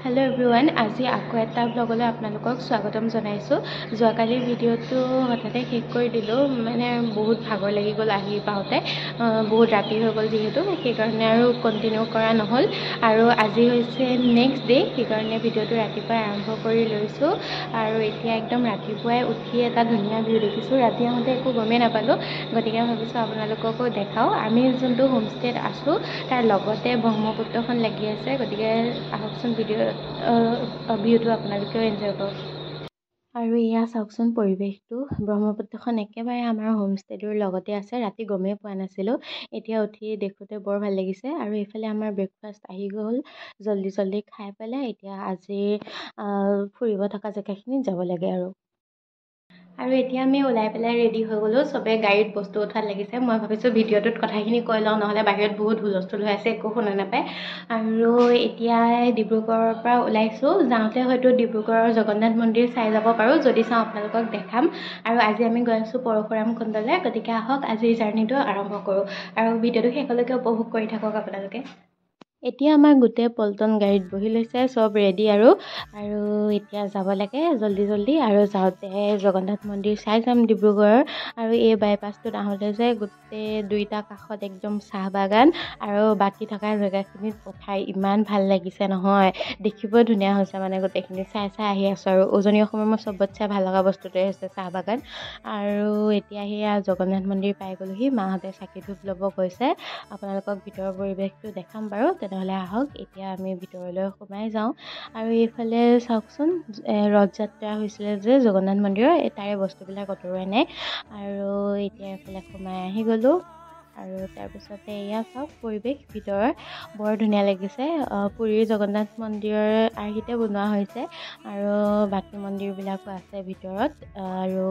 Hello' everyone, আজি আকৌ এটা ব্লগলৈ আপোনালোকক স্বাগতম জনাইছোঁ। যোৱাকালি ভিডিঅ'টো হঠাতে শেষ কৰি দিলোঁ, মানে বহুত ভাগৰ লাগি গ'ল আহি পাওঁতে, বহুত ৰাতি হৈ গ'ল যিহেতু, সেইকাৰণে আৰু কণ্টিনিউ কৰা নহ'ল। আৰু আজি হৈছে নেক্সট ডে', সেইকাৰণে ভিডিঅ'টো ৰাতিপুৱাই আৰম্ভ কৰি লৈছোঁ। আৰু এতিয়া একদম ৰাতিপুৱাই উঠি এটা ধুনীয়া ভিউ দেখিছোঁ। ৰাতি আহোঁতে একো গমেই নাপালোঁ, গতিকে ভাবিছোঁ আপোনালোককো দেখাওঁ। আমি যোনটো হোমষ্টেত আছোঁ তাৰ লগতে ব্ৰহ্মপুত্ৰখন লাগি আছে, গতিকে আহকচোন ভিউটো আপোনালোকেও এনজয় কৰক। আৰু এয়া চাওকচোন পৰিৱেশটো, ব্ৰহ্মপুত্ৰখন একেবাৰে আমাৰ হোমষ্টেটোৰ লগতে আছে। ৰাতি গমেই পোৱা নাছিলোঁ, এতিয়া উঠি দেখোঁতে বৰ ভাল লাগিছে। আৰু এইফালে আমাৰ ব্ৰেকফাষ্ট আহি গ'ল, জল্দি জল্দি খাই পেলাই এতিয়া আজি ফুৰিব থকা জেগাখিনিত যাব লাগে। আৰু আৰু এতিয়া আমি ওলাই পেলাই ৰেডি হৈ গ'লোঁ, চবে গাড়ীত বস্তু উঠোৱাত লাগিছে। মই ভাবিছোঁ ভিডিঅ'টোত কথাখিনি কৈ লওঁ, নহ'লে বাহিৰত বহুত হুলস্থুল হৈ আছে, একো শুনা নাপায়। আৰু এতিয়া ডিব্ৰুগড়ৰ পৰা ওলাইছোঁ, যাওঁতে হয়তো ডিব্ৰুগড়ৰ জগন্নাথ মন্দিৰ চাই যাব পাৰোঁ, যদি চাওঁ আপোনালোকক দেখাম। আৰু আজি আমি গৈ আছোঁ পৰশুৰাম কুণ্ডলৈ, গতিকে আহক আজিৰ জাৰ্ণিটো আৰম্ভ কৰোঁ আৰু ভিডিঅ'টো শেষলৈকে উপভোগ কৰি থাকক আপোনালোকে। এতিয়া আমাৰ গোটেই পল্টন গাড়ীত বহি লৈছে, চব ৰেডি। আৰু আৰু এতিয়া যাব লাগে জল্দি জল্দি, আৰু যাওঁতে জগন্নাথ মন্দিৰ চাই যাম ডিব্ৰুগড়ৰ। আৰু এই বাইপাছটোত আহোঁতে যে গোটেই দুইটা কাষত একদম চাহ বাগান আৰু বাকী থকা জেগাখিনিত পথাৰ, ইমান ভাল লাগিছে নহয়, দেখিবই ধুনীয়া হৈছে। মানে গোটেইখিনি চাই চাই আহি আছোঁ। আৰু উজনি অসমৰ মোৰ চবতছে ভাল লগা বস্তুটোৱে হৈছে চাহ বাগান। আৰু এতিয়া সেয়া জগন্নাথ মন্দিৰ পাই গ'লোহি, মাহঁতে চাকি ধূপ ল'ব গৈছে। আপোনালোকক ভিতৰৰ পৰিৱেশটো দেখাম বাৰু, তেনেহ'লে আহক এতিয়া আমি ভিতৰলৈ সোমাই যাওঁ। আৰু এইফালে চাওকচোন, ৰথযাত্ৰা হৈছিলে যে জগন্নাথ মন্দিৰৰ, তাৰে বস্তুবিলাক আঁতৰোৱাই নাই। আৰু এতিয়া এইফালে সোমাই আহি গ'লোঁ। আৰু তাৰপিছতে এয়া চাওক পৰিৱেশ ভিতৰৰ, বৰ ধুনীয়া লাগিছে। পুৰীৰ জগন্নাথ মন্দিৰৰ আৰ্হিতে বনোৱা হৈছে আৰু বাকী মন্দিৰবিলাকো আছে ভিতৰত। আৰু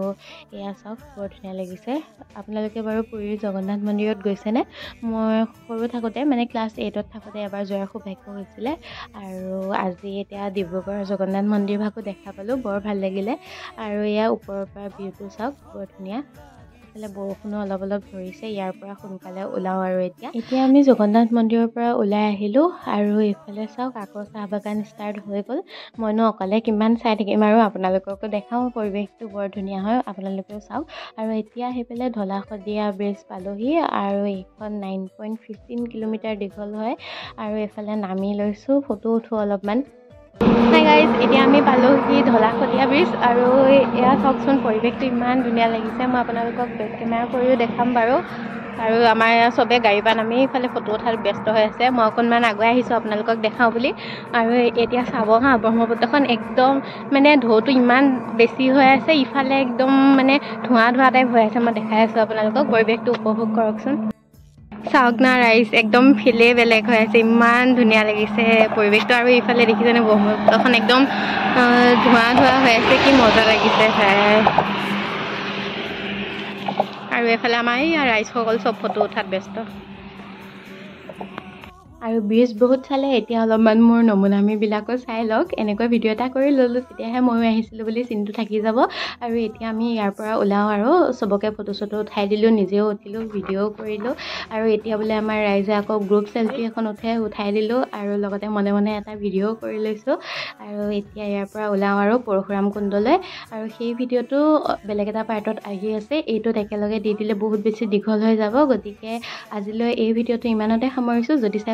এয়া চাওক, বৰ ধুনীয়া লাগিছে। আপোনালোকে বাৰু পুৰীৰ জগন্নাথ মন্দিৰত গৈছেনে? মই সৰু থাকোঁতে, মানে ক্লাছ 8ত থাকোঁতে এবাৰ যোৱাৰ সৌভাগ্য হৈছিলে। আৰু আজি এতিয়া ডিব্ৰুগড়ৰ জগন্নাথ মন্দিৰ ভাগো দেখা পালোঁ, বৰ ভাল লাগিলে। আৰু এয়া ওপৰৰ পৰা ভিউটো চাওক, বৰ ধুনীয়া। এইফালে বৰষুণো অলপ অলপ ধৰিছে, ইয়াৰ পৰা সোনকালে ওলাওঁ। আৰু এতিয়া এতিয়া আমি জগন্নাথ মন্দিৰৰ পৰা ওলাই আহিলোঁ। আৰু এইফালে চাওক আকৌ চাহ বাগান ষ্টাৰ্ট হৈ গ'ল। মইনো অকলে কিমান চাই থাকিম আৰু, আপোনালোককো দেখাওঁ। পৰিৱেশটো বৰ ধুনীয়া হয়, আপোনালোকেও চাওক। আৰু এতিয়া সেইফালে ঢলা শদিয়া ব্ৰিজ পালোহি। আৰু এইখন 9.15 কিলোমিটাৰ দীঘল হয়। আৰু এইফালে নামি লৈছোঁ, ফটো উঠোঁ অলপমান। হাই গাইজ, এতিয়া আমি পালোহি ঢলা শদিয়া ব্ৰিজ। আৰু এয়া চাওকচোন পৰিৱেশটো ইমান ধুনীয়া লাগিছে। মই আপোনালোকক বেক কেমেৰা কৰিও দেখাম বাৰু। আৰু আমাৰ চবে গাড়ীৰ পৰা নামি ইফালে ফটো উঠাত ব্যস্ত হৈ আছে, মই অকণমান আগুৱাই আহিছোঁ আপোনালোকক দেখাওঁ বুলি। আৰু এতিয়া চাব হা, ব্ৰহ্মপুত্ৰখন একদম মানে ঢৌটো ইমান বেছি হৈ আছে, ইফালে একদম মানে ধোঁৱা ধোঁৱা টাইপ হৈ আছে। মই দেখাই আছোঁ আপোনালোকক, পৰিৱেশটো উপভোগ কৰকচোন। চাওক না ৰাইজ, একদম ফিলেই বেলেগ হৈ আছে, ইমান ধুনীয়া লাগিছে পৰিৱেশটো। আৰু ইফালে দেখিছেনে ব্ৰহ্মপুত্ৰখন একদম ধোঁৱা ধোঁৱা হৈ আছে, কি মজা লাগিছে চাই। আৰু এইফালে আমাৰ এই ৰাইজসকল চব ফটো উঠাত ব্যস্ত। আৰু ব্ৰিজ বহুত চালে, এতিয়া অলপমান মোৰ নমুনামিবিলাকো চাই লওক। এনেকৈ ভিডিঅ' এটা কৰি ল'লোঁ, তেতিয়াহে ময়ো আহিছিলোঁ বুলি চিনটো থাকি যাব। আৰু এতিয়া আমি ইয়াৰ পৰা ওলাওঁ আৰু চবকে ফটো চটো উঠাই দিলোঁ, নিজেও উঠিলোঁ, ভিডিঅ'ও কৰিলোঁ। আৰু এতিয়া বোলে আমাৰ ৰাইজে আকৌ গ্ৰুপ চেলফি এখন উঠাই দিলোঁ আৰু লগতে মনে মনে এটা ভিডিঅ'ও কৰি লৈছোঁ। আৰু এতিয়া ইয়াৰ পৰা ওলাওঁ আৰু পৰশুৰাম কুণ্ডলৈ। আৰু সেই ভিডিঅ'টো বেলেগ এটা পাৰ্টত আহি আছে, এইটোত একেলগে দি দিলে বহুত বেছি দীঘল হৈ যাব। গতিকে আজিলৈ এই ভিডিঅ'টো ইমানতে সামৰিছোঁ। যদি চাই